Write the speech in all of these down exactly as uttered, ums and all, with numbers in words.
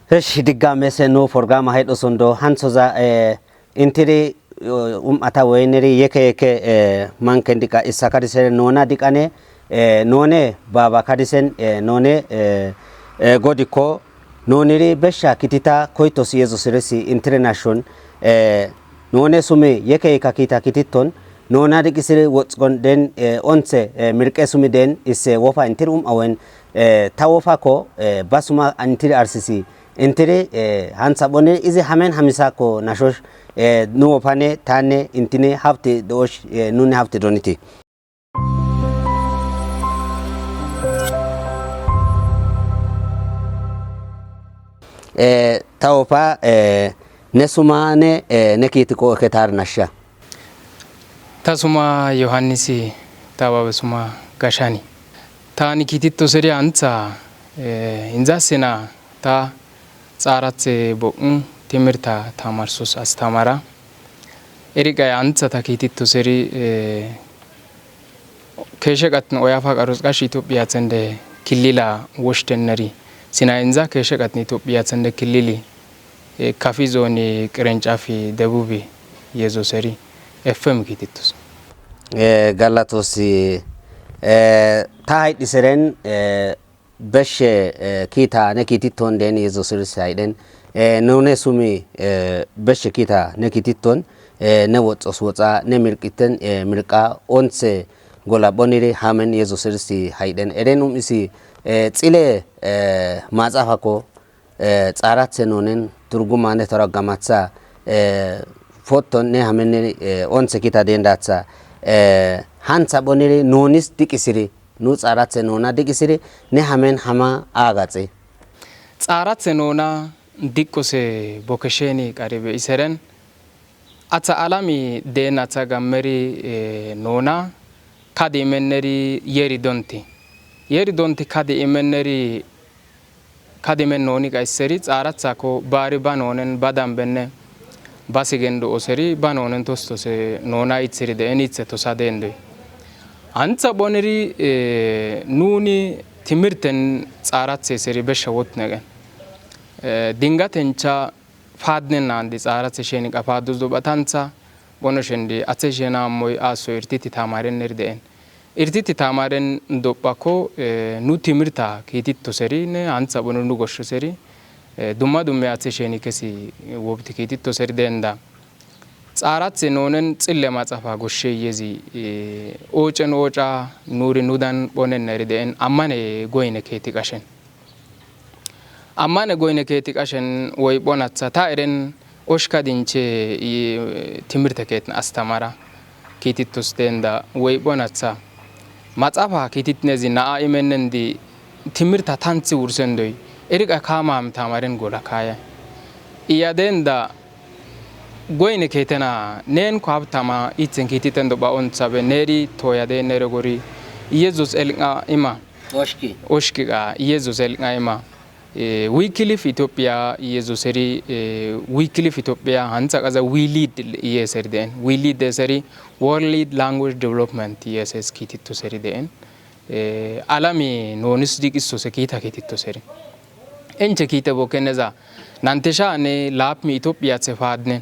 Hesh digga mese nu forgama hedo sondo hansoza, eh, intiri, eh, um ata weneri yeke yeke, eh, manken dika isa kadisere nona dikane, eh, none baba kadisen, eh, none, eh, eh, godiko noniri besha kitita koitos Yesus resi internation, eh, none sumi yeke yeka kita kititon nona dikisiri wotsgon den, eh, onse, eh, mirke sumi den isse wofa intiri um awen, eh, ta wofa ko, eh, basuma intiri arsisi. Intiri, eh, hansa boni izi hamen hamisa ko nashosh, eh, nuwo pane tane intine hafte dosh, eh, nune hafte doniti. Eh, tawopa, eh, ne suma ne, eh, ne kiti ko ke tar nasha. Ta suma Yohannisi, ta babe suma Gashani. Tani kititto seri antsa, eh, inza sina ta tsaaratse bo'un timirta tamarsus astamara. Eri qay antsa ta kititto seri, eh, keeshe qatni oyafa qarus qash Itophiya tsende kilila woshtenneri. Sina inza keeshe qatni Itophiya tsende kilili, eh, kafi zoni qirencafi debubi yezo seri F M kitittos. Eh, galatosi, eh, ta haydhi seren, eh, beshe, eh, kita ne kititon den yezo seri hayden, eh, none sumi, eh, beshe kita ne kititon, eh, ne wotsos wotsa, ne mirqiten, eh, mirqa onse gola boniri hamen yezo seri hayden. Eren um isi, eh, tsile, eh, maxafa ko, eh, tsaaratse nonen turguma ne toragamatsa, eh, foton ne hamen ne, eh, onse kita dendatsa, eh, hansa boniri nonis dikisiri, nu tsaaratse nona dikisiri, ne hamen hama agatsi. Tsaaratse nona dikkose bokesheni qaribe iseren, atsa alami den atsa gammeri, eh, nona, kadi imenneri yeri donti. Yeri donti kadi imenneri, kadi imen noni qayseri, tsaaratsa ko bari ba nonen, ba dambenne, ba sigendo oseri, ba nonen tostose nona itsiri de en itse tosa dendoi. Antsa boniri, eh, nuni timirten tsaaratse seri besha wotnegen. Eh, dingatencha fadnen nandi tsaaratse sheni qafadus do batantsa, bono shendi atse shena moy aso irtiti tamaren nerdeen. Irtiti tamaren dopako, eh, nu timirta kititto seri ne antsa bono nu gosho seri, eh, dumma dumme atse sheni kesi wobti kititto seri denda. Tsaaratse nonen tsille maxafa goshe yezi, eh, ocen oca nuri nudan bonen nerdeen ammane goyne keti qashen. Ammane goyne keti qashen woy bonatsa ta eren oshka dinche, i, timirte ketin astamara. Kitittus denda woy bonatsa. Maxafa kititnezi naa imennen di timirta tantsi wursen doy. Eriqa kama am tamaren gola kaya. Iya denda goyne ketena nen ko abtama itsen kititen do ba ontsa be neri toya de nere gori. Yesus elqa ima. Oshki. Oshki ga Yesus elqa ima. Eh, Wycliffe Ethiopia yezo seri, eh, Wycliffe Ethiopia hansa qaza We Lead yeseri den. We Lead de seri World Lead Language Development yeses kititto seri den. Eh, alami nonis diq isso se kita kititto seri. Enche kite bokeneza nantesha ne lapmi Ethiopia tse fadnen.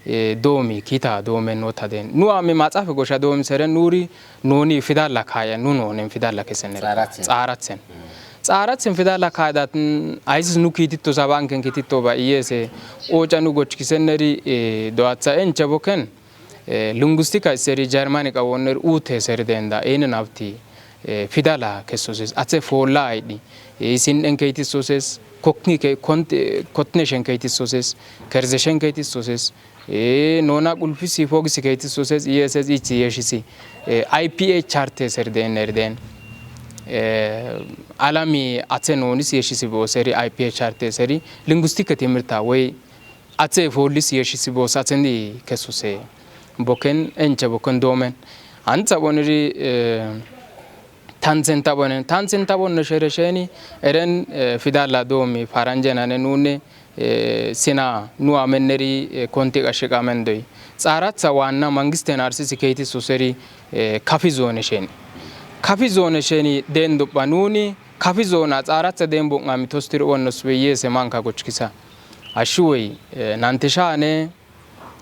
Eh, doomi kita doomen nota den. Nu ame maxafe gosha doomi seren nuri noni fidalla kaya, nu nonen fidalla kesenere. Tsaaratsen. Tsaaratsen. Mm. Tsaaratsen fidalla kaya datin, mm, aysis nu kititto sabanken kititto ba iyese. Oca nu goch kiseneri, eh, doatsa enche boken, eh, linguistika seri Germani qawonner ute seri denda. Enen abti, eh, fidalla kesoses. Atse folla aydi. Eh, isin den keitisoses. Kokni ke, kont-, eh, kotneshen keitisoses. Kerzeshen keitisoses. Eh, nona qulfisi fogisi keitisoses, yeses ichi yeshisi. Eh, I P A charte seri den, neri den. Eh, alami atse nonis yeshisi bo seri, I P A charte seri. Linguistika timirta woy atse folis yeshisi bo satsendi kesuse. Boken, enche boken doomen. Antsa boniri, eh, Tansen tabonen, tansen tabonne shere sheni, eren, eh, fidalla doomi faranje nane nune, eh, sina nu amenneri, eh, konti qashiqa mendoi. Tsaaratsa waanna mangisten arsisi keiti suseri, eh, kafi zone sheni. Kafi zone sheni den dopha nuni, Kafi zoona xaaratse deen bo'ngaami tostiri onnos beyyeese manka gochkisa. Ashshu woy, eh, nante shaane,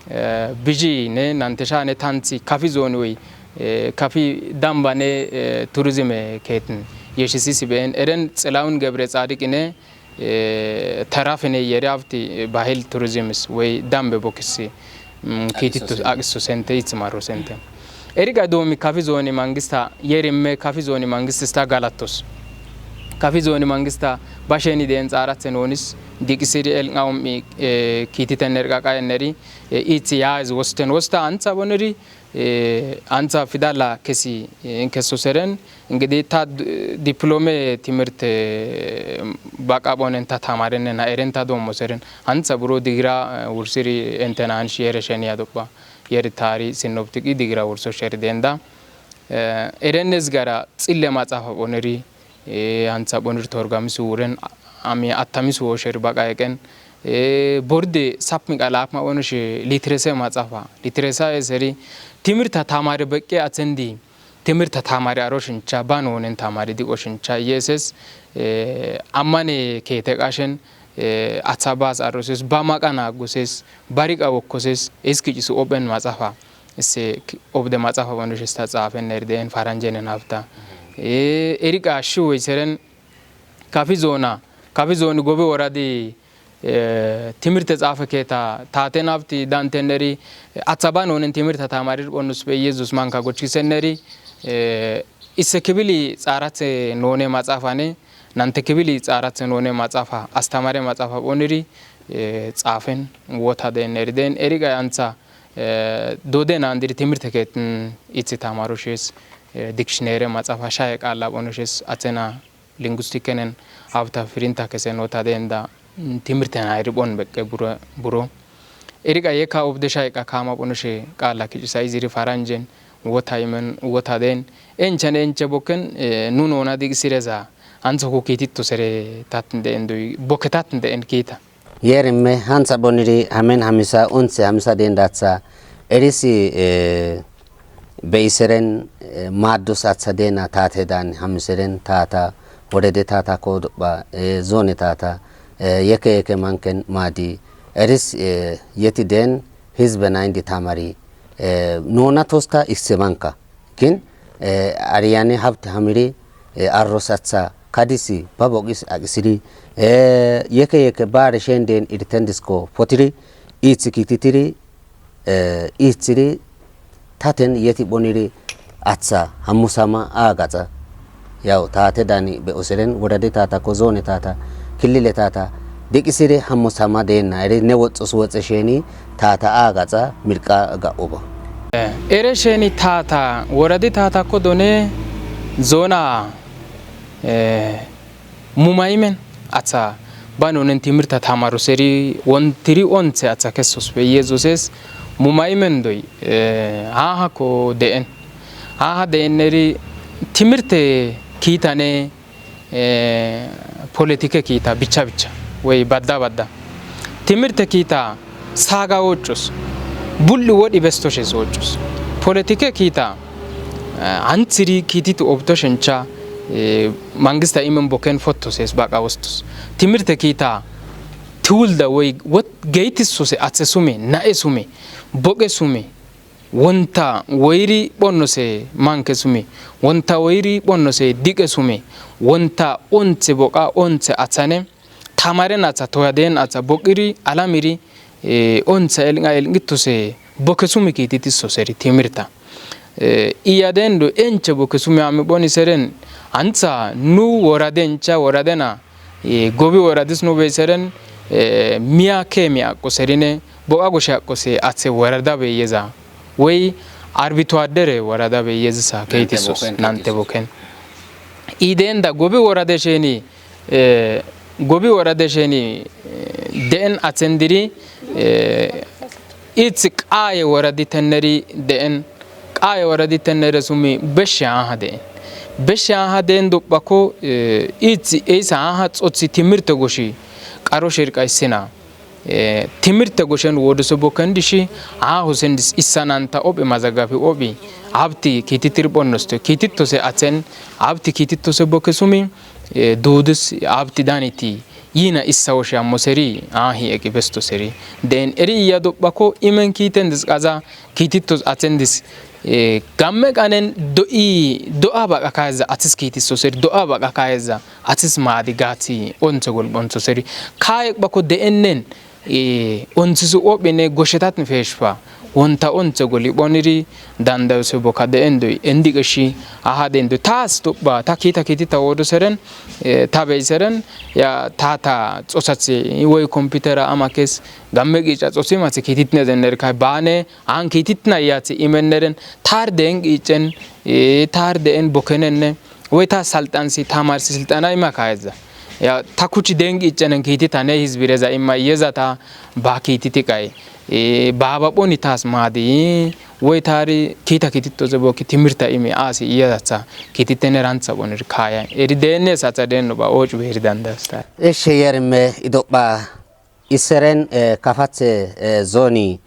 eh, biji ne nante shaane tanthi kafi zooni woy, eh, kafi damba ne, eh, turizime keetin yeeshisisi been. Eren Xilawun Gebre Tsaadiqi ne, eh, tarafine yeri hafti bahil turizimis woy dambe bokkisi, mm, kiititto aqisso sente, itsi marro sente. Eri qa doomi kafi zooni mangista yerimme kafi zooni mangistista galattos. Kafi zooni mangista basheni deen xaaratse noonis diqisiri elnga om'i, eh, kiititen nerqaqayen neri, eh, itsi yaayiz wosten wosta antha boniri, eh, antha fidala kesi, eh, inkesso seren, ingidi ta d-, diplome timirte, eh, baqa bonen ta tamarenne na eren ta doommo seren, antha buro digira, eh, wursiri enten anshi yere sheni yadopha, yeri taari sinoptiki digira wurso sheri denda. Eh, erennes gara xille maxaafa boniri, eh, antha bonir torgamisu wuren, a-, ami attamisu wosheri baqa eqen, eh, borde sapmi qa laapma bonoshe litirese maxaafa, litiresa eseri timirta tamare beqqe atsendi, timirta tamare aroshincha, ba noonen tamare diqoshincha, yeses, eh, ammane keete qashen, eh, atha baas aroses, ba maqana goses, ba riqa wokkoses, iskicis ophen maxaafa, isse k-, obde maxaafa bonoshes ta xaafen neri deen faranjenen hafta. Eh, eri qa ashshu woy seren kafi zoona, kafi zooni Gobi woradi, eh, timirte xaafe keeta taaten hafti danten neri, eh, atha ba noonen timirta tamarir bonnus be Yesus manka gochkisen neri, eh, isse kibili xaaratse noone maxaafane, nante kibili xaaratse noone maxaafa, astamare maxaafa boniri, eh, xaafen wota deen neri deen. Eri qa antha, eh, dode nandiri timirte keetin itsi tamaroshes, eh, dikshinere maxaafa shaye qaala bonoshes athena lingustikenen hafta firinta kesen wota denda, mm, timirte na eri bon beqqe buro, buro. Eri qa yeka obde shaye qa kama bonoshe qaala kicisa iziri faranjen wota imen wota deen. Enchen enche bokken, eh, nu noona diqisireza antha ko kiititto sere tatin deen doy, bokke tatin deen kiita. Yerimme hantha boniri hamen hamisa, onthe hamisa dendatha. Erisi, eh, beiseren, eh, maaddus atha dena taate dan hamiseren taata, worede taata ko dopha, eh, zone taata, eh, yeke yeke manken maadi. Eris, eh, yeti den hizbe na indi tamari, eh, noona tosta isse manka. Kin, eh, ariyane hafti hamiri, eh, arrosatha kadisi, ba boqis aqisiri, eh, yeke yeke bare shenden irtendisko potiri, itsi kiititiri, eh, itsiri taten yeti boniri atha hammusama agaxa. Yaw, taate dani be oseren worade taata ko zone taata, killile taata, diqisiri hammusama deenna eri ne woxxus woxe sheni taata agaxa mirqa ga'uba. Eh, ere sheni taata, woradi taata ko done zona, eh, mumayimen atha ba noonen timirta tamaroseri wontiri onthe atha kessos be Yesuses mumayimen doy, eh, haha ko deen. Haha deen neri timirte kiitane, eh, politike kiita bicha bicha woy badda badda. Timirte kiita saaga woccos, bul'i wodhi bestoshes woccos. Politike kiita, eh, anthiri kiititu obtoshencha, eh, mangista imen bokken fottoses baqa wostos. Timirte kiita tiwulda woy wot-, geytissose athe sume, na'e sume, boqe sume, wonta woyri bonnose manke sume, wonta woyri bonnose diqe sume, wonta onthe boqa onthe athane, tamaren atha, toya deen atha, boqiri, alamiri, eh, ontha elnga elngittose, boke sume kiititissoseri timirta. Eh, iya dendo enche boke sume ami boniseren, antha nu woradencha woradena, eh, Gobi woradis nu beiseren, eh, miya ke mi aqqoserine, boqa goshe aqqose athe worada beyeza. Woy arbito addere worada beyezisa keitisos, nante boken. Idenda Gobi worade sheni, eh, Gobi worade sheni, eh, deen athendiri, eh, itsi qaye woradi tenneri deen, qaye woradi tennere sumi beshe aha deen. Beshe aha deen dophako, eh, itsi eisa aha xothi timirte goshi qaro shirqa issina. Eh, timirte goshen wodoso bokken dishi, aha hosendis issananta ophi mazagafi ophi, abti kiititir bonnosto, kiitittose athen, abti kiitittose bokke sumi, Eh, duudus abti daniti yina issa woshe ammoseri, ahi eqi bestoseri. Den eri iya dobbako imen kiitendis qaza kiitittos atsendis. Eh, gamme qanen do'i do'a baqa kayeza atis kiitissoseri, do'a baqa kayeza atis maadi gaati ontse golbontsoseri. Kayeq bako de'ennen eh, ontsisu ophine goshetatn feshfa wonta ontse goli phoniri dandayose boka de'endoy endi qeshi aha dendoy taas topha ta kiita kiiti ta woodo seren, eh, ta bey seren ya ta ta xosath woy komputera amakes gamme qica xosi math kiititne dennerkay baane an kiititna yath imenneren tar deen qicen, eh, tar deen bokenenne woy ta salxansi tamarsi silxana ima kayeza. Ya ta kuchi deen qiccenen kiiti tane hizbireza imma yeza ta ba kiititi qay. Eh, baba phoni taas maadi woy tari kiita kiitittoze bokki timirta imi aasi iyazatha kiititene rantha phonir kaya. Eri deennes atha deenno ba oocu beeri dandayos ta. Eshe yerme idopha isseren, eh, kafathe, eh, zoni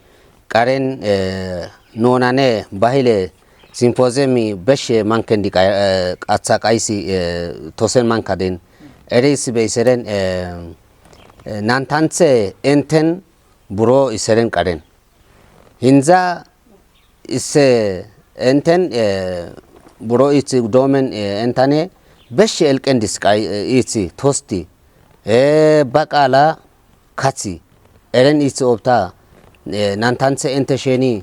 qaren, eh, nonane bahile simpozemi beshe mankendi qa-, eh, qatha qaysi, eh, tosen mankaden. Eri isi be isseren, eh, eh, nantanthe enten buro isseren qaren. Hinza isse enten, eh, buro ithi doomen, eh, entane beshe elqendis qay, eh, ithi tosti, eh, ba qala kathi eren ithi opta, eh, nantanthe ente sheni,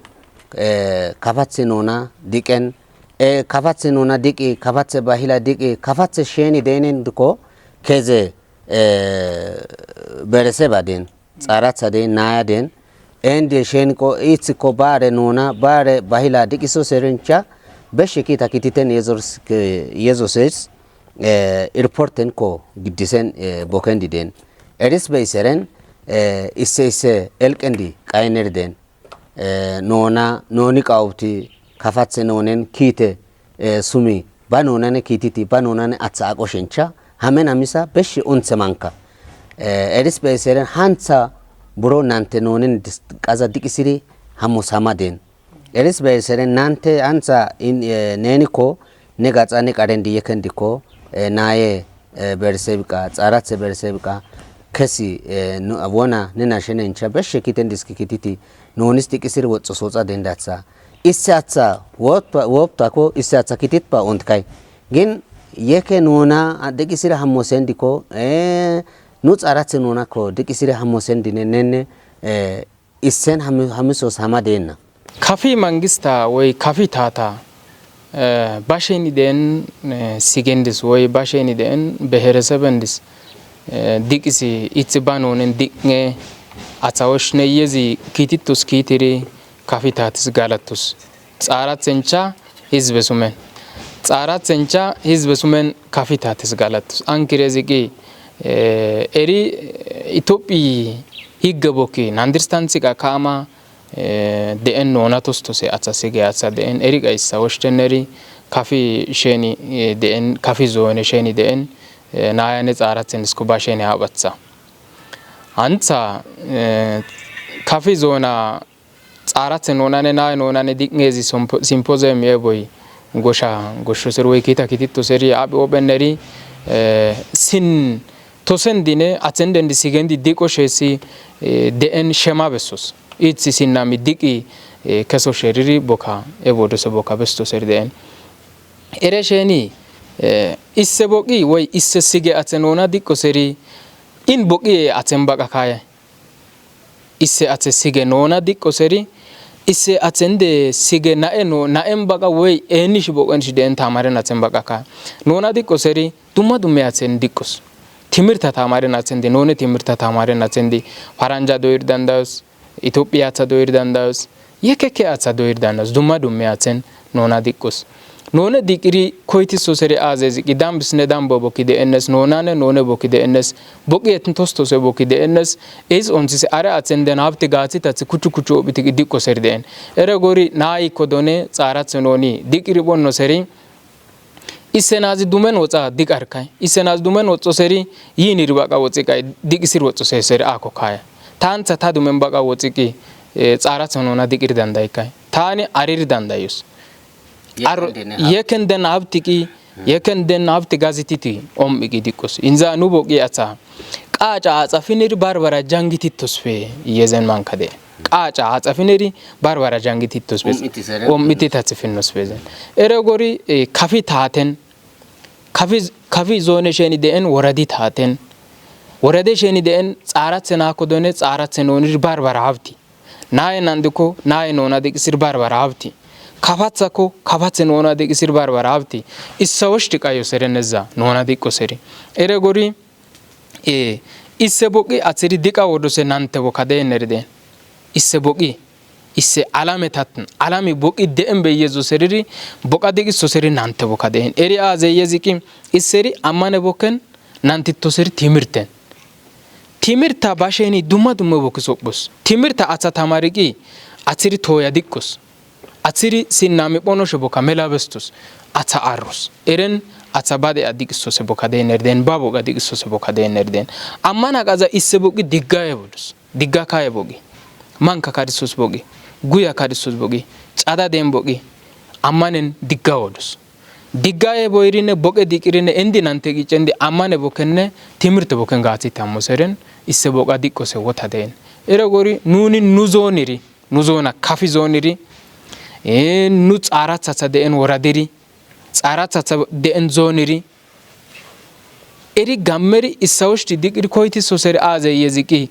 eh, kafathe nona diqen, eh, kafathe nona diqi, kafathe bahila diqi, kafathe sheni deenen diko keze, eh, bereseba den, xaratha den, naya den, ende shen ko, ithi ko bare nona, bare bahila diqiso serincha, beshe kiita kiititen yezos, yezoses, eh, irporten ko giddisen, eh, bokendi den. Eris be isseren, eh, isse isse elqendi qayener den. Eh, nona, noni qawuti kafathe nonen kiite, eh, sumi, ba nonane kiititi, ba nonane atha aqo shencha, hamen hamisa beshe onthe manka. Eh, eris be isseren hantha buro nante nonen dis-, qaza diqisiri hamos hama den. Eris be isseren nante hantha in, eh, neni ko, ne gaxa ne qaren diye kendiko, eh, naye, eh, bersebiqa, xarathe bersebiqa, kesi, eh, nu-, wona ne nashenencha beshe kiiten diski kiititi, nonis diqisiri woxxo soxa dendatha. Isse atha wopta, wopta ko, isse atha kiititpa ontkay. Gin yeke nona diqisiri hammo sendiko, eh, nu xarathe nona ko diqisiri hammo sendine nenne, eh, issen hami-, hamisos hama deenna. Kafi mangista woy kafi tata, eh, ba sheni den, eh, sigendis woy ba sheni den beheresebendis, eh, diqisi ithi ba nonen diqnge athawosh ne yezi kiitittos kiitiri kafi tatis galatos. Xaarathencha hizbe sumen. Xaarathencha hizbe sumen kafi tatis galatos. Ankirezi qi, eh, eri, eh, Itophi higge bokki nandirstanthi qa kama, eh, de'en nona tostose atha sige atha de'en eri qaysa woshteneri kafi sheni, eh, de'en kafi zoone sheni de'en, eh, nayane xaarathen disko ba sheni haaphatha. Hantha, eh, kafi zoona xaarathe nonane naye nonane diqngezi sompo-, simpozemi eboy gosha goshsho ser woy kiita kiititto seri aphi ophenneri, eh, sin tosen dine athen dendi sigendi diqo sheesi, eh, de'en shema bessos. Ithi sinnami diqi, eh, keso sheriri boka, ebo dose boka besto seri de'en. Ere sheni, eh, isse boqi woy isse sige athe nona diqo seri in boqi athen baqa kaya. Isse athe sige nona diqo seri, isse athen de sige na'e no, na'en baqa woy enish boqenish de'en tamaren athen baqa kaya. Nona diqo seri, dumma dumme athen diqqos. Timirta tamaren athen di, none timirta tamaren athen di, paranja doyir dandayos, Itophiya atha doyir dandayos, yekekke atha doyir dandayos, dumma dumme athen nona diqqos. None diqiri koytiso sere aazezi qi dambisne dambo bokki de'ennes, nonane none bokki de'ennes, boqi etin tostose bokki de'ennes, eis onthise are athen den habti gaathi tathi kuchu kuchu ophiti qi diqqo seri de'en. Ere gori naayikko done xaarathe noni diqiri phonno seri, Isse naazi dumen woxa diqarkay. Isse naazi dumen woxxo seri yiiniri baqa woxi qay diqisir woxxo se-, seri akko kaya. Tantha ta dumen baqa woxi qi, eh, xaaratha nona diqiri dandaykay. Tani ariri dandayos. Ar-, yeken den habti qi, Yeken den hafti gazititi om'i gidikkos. Inza nu boqi atha. Qaaca axafineri barbara jangitittosfe yezen mankade. Qaaca axafineri barbara jangitittosfe. Om'iti sere. Om'iti tatsifinnosfe zen. Ere gori, eh, kafi taaten. Kafi, kafi zoone sheni de'en woradi taaten. Worade sheni de'en xaarathe naako done xaarathe nooniri barbara hafti. Naye nandiko, naye noona diqisir barbara hafti. Kafathako, kafathe noona diqisir barbara hafti. Issa woshti qayo sere nezza, noona diqqo seri. Ere gori, eh, isse boqi athiri diqa wodose nante boka deeneri deen. Isse boqi, isse alame tatten, alami boqi de'en be yezo seriri, boqa diqiso seri nante boka deen. Eri aaze yeziqi, isseri ammane bokken, nantitto seri timirten. Timirta basheni dumma dumma boki sophos. Timirta atha tamariqi, athiri tooya diqqos. Athiri sinnami phonoshe boka mela bestos. Atha arros. Eren atha bade a diqisose boka deener deen, ba boqa diqisose boka deener deen. Ammana qaza isse boqi diggaye bodos. Digga kaye boqi. Manka kadisos boqi. Guya kadisos boqi. Cada deen boqi. Ammanen digga wodos. Diggaye boyirine boqe diqirine indi nante qicendi ammane bokkenne timirte bokken gaathi tammo seren isse boqa diqqose wota deen. Ere gori nuni nu zooniri, nu zoona kafi zooniri, eh, nu xaarathatha de'en woradiri, xaarathatha de'en zooniri, eri gammeri issa woshti diqiri koyti soseri aaze yeziqi,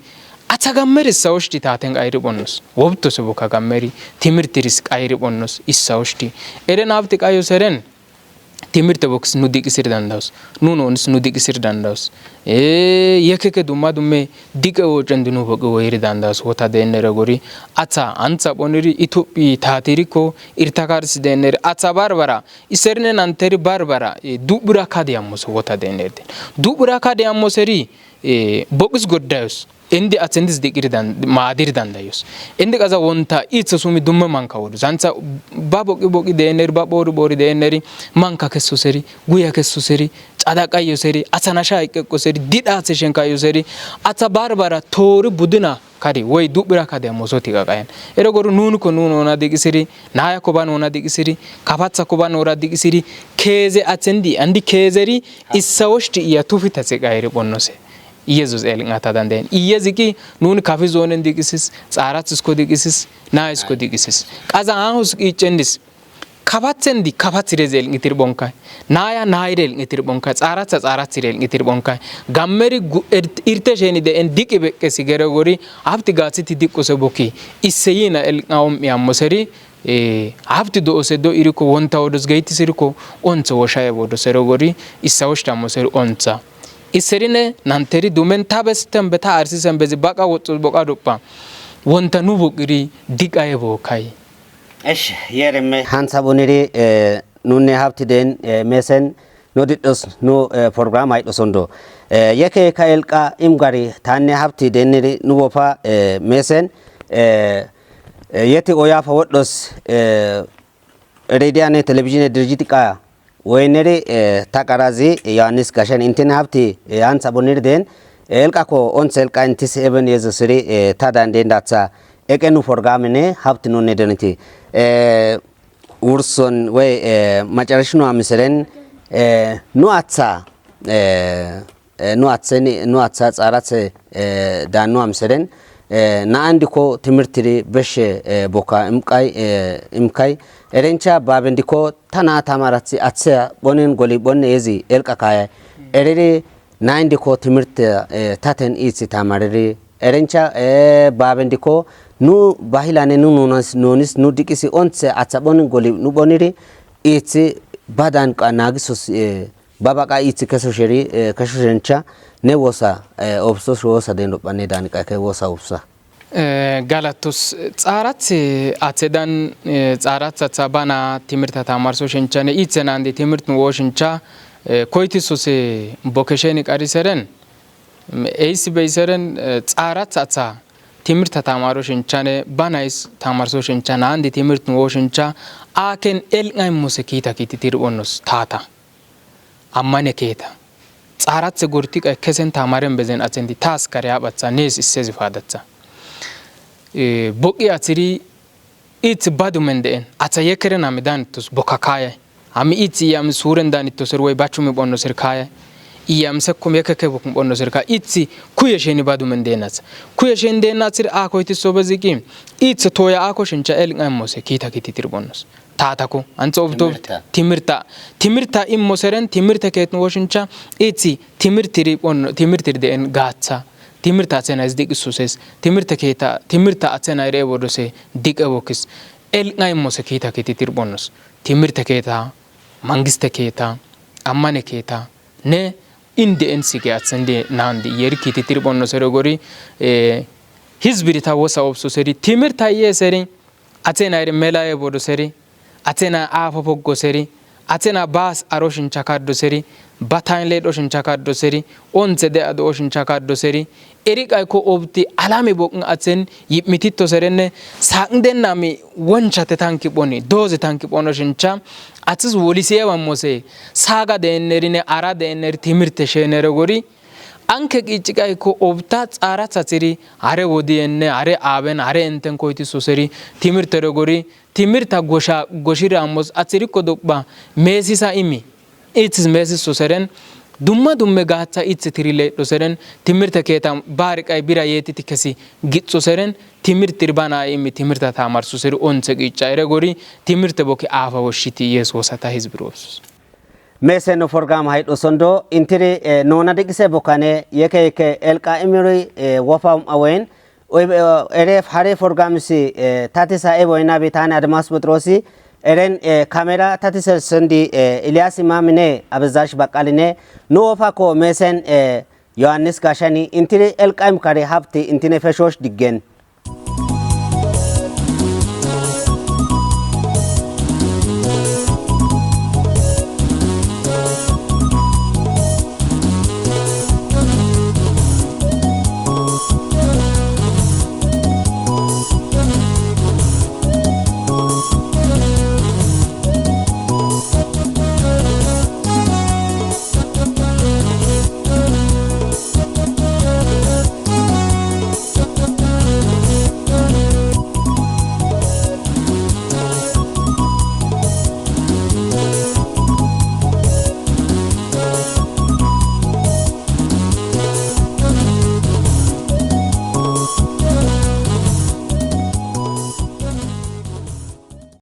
atha gammeri issa woshti taaten qayri phonnos. Wobtose boka gammeri, timirtiris qayri phonnos, issa woshti. Ere nafti qayo seren, timirte boks nu diqisir dandawus. Nu noonis nu diqisir dandawus. Eh, yekeke dumma dumme diqe woocendi nu boqi woyiri dandawus. Wota deenere gori, atha, antha phoniri, Itophi taatirikko, irtakarsi deenere, atha barbara, iserine nanteri barbara, eh, du'bura kade yammose wota deenere deen. Du'bura kade yammoseri, eh, boqis goddayus. Indi athindis diqiri dan-, maadiri dandayos. Indi qaza wonta itha sumi dumme manka wodo. Zantha ba boqi boqi deeneri, ba phoori phoori deeneri, manka kesso seri, guya kesso seri, cada qayo seri, atha nasha iqqeqqo seri, didhathe shenkayo seri, atha barbara toori budina kadi, woy du'bira kade mosoti qaqayen. Ero goru nunko nun ona diqisiri, nayako ban ona diqisiri, kapathako ban ora diqisiri, keeze athendi, andi keezeri issa woshti iya tufita seqayri phonnose. Iyezus elngata danden. Iyeziki nun kafi zoonen diqisis, xaarath isko diqisis, na isko diqisis. Qaza ahus qiccendis. Kapathendi kapathire zelng'itir phonkay. Naya nayire elng'itir phonkay. Xaaratha xaarathire elng'itir phonkay. Gammeri gu-, ert-, irte sheni de'en diqi beqqesi gere gori, hapti gaathiti diqqose bokki. Isseyina elng'a om'i ammoseri, eh, hapti do'ose do iriko wonta wodos geytis iriko, ontho woshaye wodos ero gori, issa woshta ammoseri ontha. Isserine nanteri dumen ta besten be ta arsisen bezi baqa woxxos boqa dopha. Wonta nu boqiri diqaye bokkay. Esh, yereme. Hantha boniri, eh, nunne hapti den, eh, mesen, no diddos, no, eh, program ay dosondo. Eh, yeke ka elqa im gari tanne hapti deniri nu wofa, eh, mesen, eh, eh, yeti oyafa woddos, eh, rediyane televizine dirjiti qaya. Woyneri, eh, ta qarazi Yohanis Gashen intin hapti, eh, hantha boniri den, eh, elqako onthe elqa intis eben Yesusiri, eh, ta danden datha eqe nu program ne hapti nunne deniti. Eh, wurson wey, eh, macarashnu amiseren, eh, nu atha, eh, eh, nu atheni, nu atha xaarathe, eh, dan nu amiseren, eh, na andiko timirtiri beshe, eh, boka imqay, eh, imkay. Erencha babendiko ta na tamarathi athe bonen goli bonne ezi elqa kaya. Ereri na indiko timirte, eh, taten ithi tamariri. Erencha, eh, babendiko nu bahilane nu nunas, nunis nu diqisi onthe atha bonen goli nu boniri ithi badan qa nagisos, eh, babaqa ithi keso sheri, eh, keso shencha ne wosa, eh, obsos wosa den dophane dan qa ke wosa obsa. Eh, galatos xaarath athedan, eh, xaarath atha bana timirta tamarso shenchane ithe nandi timirtun wo shencha, eh, koyti sose bokesheni qariseren, mm, eisi beiseren, eh, xaarath atha timirta tamaro shenchane banays tamarso shencha nandi timirtun wo shencha aken elng'ay mose kiita kiiti tirphonnos tata. Ammane keeta. Xaarathe gortiqa kesen tamaren bezen athendi taas kare aphatha nees issezi paadatha. Eh, boqi athiri ith badumen de'en. Atha yekere nami danitos bokakaya. Ami ithi iyam suuren daanittoser woy bachumi phonnoser kaaya. Iyam sekkum yekeke bokum phonnoser ka ithi kuye sheni badumen deenatsa. Kuye sheni deenatsir a koytisso beziki. Ithi toya a koshincha elq'a immose kiita kititir phonnos. Taatako, antso obto Timirta. Timirta. Timirta immoseren, timirte keetnu woshincha, ithi timirtiri phonno, timirtir deen gaatha. Timirta athena is diqisuses. Timirte keeta, timirta athena ire wodose diqe wokis. Elq'a immose kiita kititir phonnos. Timirte keeta, mangiste keeta, ammane keeta, ne inde en sige athende nandi yeri kititir phonnosere gori, eh, hizbiri ta wosa obsoseri, timirta yeseri, athena ire melaye bodoseri, athena aafo poggoseri, athena baas aroshincha kaddoseri, bataynle doshincha kaddoseri, onthe de'a do'oshincha kaddoseri, eri qayko obti alame boqin athen yipmitittoserenne, saqindennami wonchate tanki phoni, dooze tanki phonoshincha, athis wolisiyewan mose, saaga deennerine ara deenner timirte sheenere gori, anke qiici qayko obta xaara thathiri, are wodiyenne, are aaben, are enten koytissoseri, timirtere gori, timirta gosha, goshira amos athirikko dopha, meesisa imi. Ithis meesissoseren, dumma dumme gaatha ithi tiri leedhoseren, timirte keeta baari qay bira yeetiti kesi gixxoseren, timirtir bana imi timirta tamarsoseri onthe qiica ere gori, timirte boki aafa woshshiti Yesus wosata hizbir wopsos. Meese no forgam haydho sondo, intiri, eh, nona diqise bokane, yeke yeke elqa imiri, eh, wofa um awen, oy, eh, ere hare forgamisi, eh, tatisa ebo inabi tane Admas Butrosi, eren, eh, kamera tatisa sondi, eh, Ilyas Imamine, Abezash Baqaline, nu wofa ko meesen, eh, Yohannis Gashani, intiri elqa imkari hapti intine feshosh diggen.